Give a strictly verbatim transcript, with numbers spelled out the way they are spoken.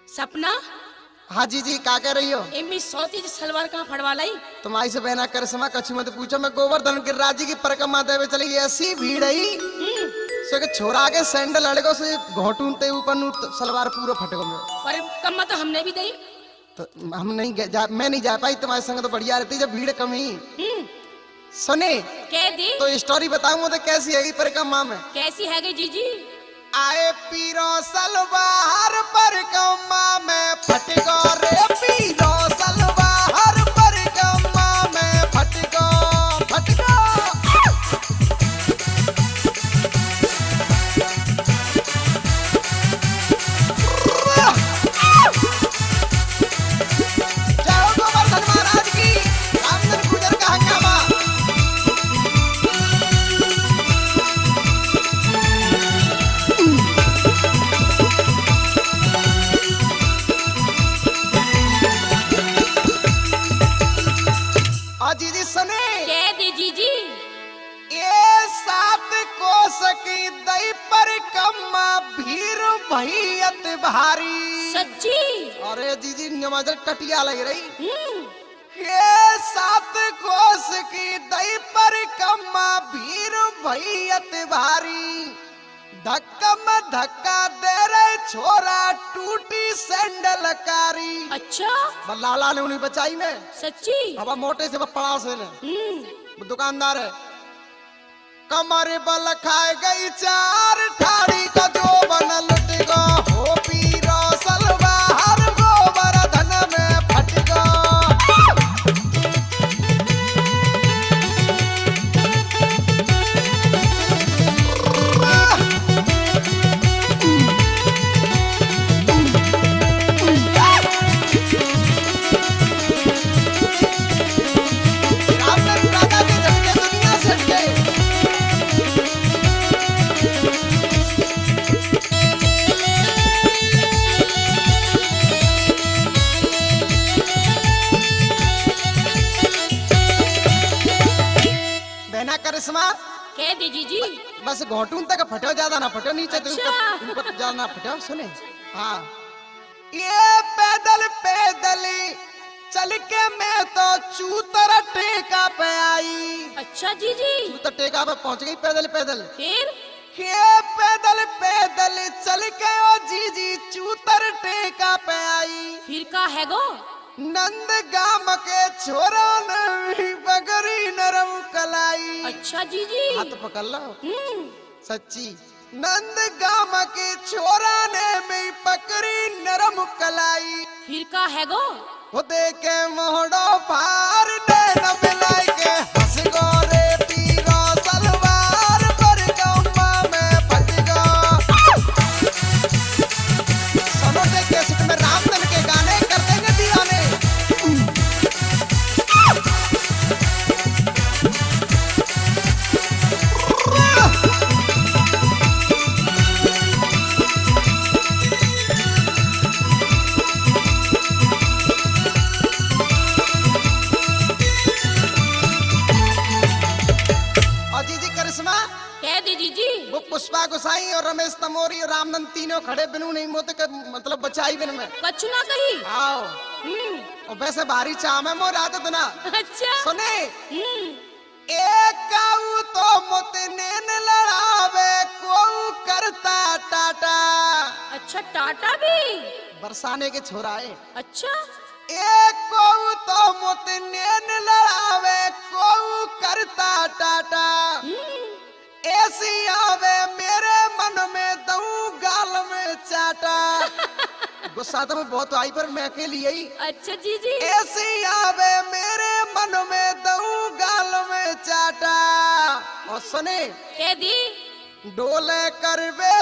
सपना। हाँ जीजी, का कह रही हो? इम्मी सौती जी सलवार कहाँ फड़वा लाई? तुम्हारी से बहना करिश्मा, कछु मत पूछो, मैं गोवर्धन गिरिराज जी की परिक्रमा देवे चली गई, ऐसी भीड़ है। हम्म। सो के छोरा के सैंडल अड़गो से घोटून ते ऊपर नू तो सलवार पूरा फट गो में। परिक्रमा तो हमने भी दी। तो हम नहीं गए, जा, मैं नहीं जा पाई, तुम्हारे संग तो बढ़िया रहती जब भीड़ कमी। हम्म। सुने। कह दी। तो स्टोरी बताऊं तो कैसी हैगी परिक्रमा में? कैसी हैगी जीजी? आए पीरो सलवार परिक्रमा में फटको रे, पीरो सलवार परिक्रमा में फटको, फटको। जय हो गोवर्धन महाराज की, रामधन गुर्जर का हंगामा। आ जीजी सुने। कह दे जीजी। ए सात कोस की दई परिक्रमा भीड़ भई अति भारी। सच्ची? अरे जीजी, नमाजल टटिया लग रही। हम्म। ए सात कोस की दई परिक्रमा भीड़ भई अति भारी। धक्का में धक्का दे रहे छोरा, टूटी सैंडल कारी। अच्छा? बस लाला ने उन्हीं बचाई में। सच्ची? अब मोटे से बस पड़ा से ने। हम्म। वो दुकानदार है। कमर बल खाए गई चार, ठाड़ी का जो बन लुट गो, हो पीरो सलवार गोवर्धन में फट गो। बहना करिश्मा। कह दे जीजी। बस घोटून तक फटो, ज्यादा ना फटो, नीचे तो अच्छा। ऊपर, ऊपर ज्यादा ना फटो। सुने। हाँ। ये पैदल पैदल चल के मैं तो चूतर टेका पे आई। अच्छा जीजी। चूतर टेका पे पहुंच गई पैदल पैदल। फिर? ये पैदल पैदल चल के ओ जीजी चूतर टेका पे आई। फिर का है गो? नंद गाम के छोरा ने भी पकड़ी नरम कलाई। अच्छा जीजी। हाथ पकड़ लो। हम्म। सच्ची। नंद गाम के छोरा ने भी पकड़ी नरम कलाई। फिर का है गो? वो देखे मोहड़ो फार ने न मिलाई के हंस गो रे पीरो सलवार पर गम्मा में फट गो। सुनो जे कैसेट में रामधन के गाने कर देंगे दीवाने। और जीजी करिश्मा, कह दे जीजी। वो पुष्पा गोसाई और रमेश तमोरी और रामधन तीनों खड़े बिनू नहीं मोते के, मतलब, बचाई बिन में। कछु ना कही। आओ। हम्म। और वैसे भारी चाम है मोर आदत ना। अच्छा। सुने। हम्म। एक काऊ तो मोते नैन लड़ावे, कोऊ करता टाटा। अच्छा, टाटा भी? बरसाने के छोरा है। अच्छा। एक कोऊ तो मोते नैन लड़ावे, कोऊ करता टाटा। हम्म। ऐसी आवे मेरे मन में दऊं गाल में चाटा। गुस्सा तो मैं बहुत आई, पर मैं अकेली आई। अच्छा जीजी। ऐसी आवे मेरे मन में दऊं गाल में चाटा। और सुने। कह दी। डोले करवे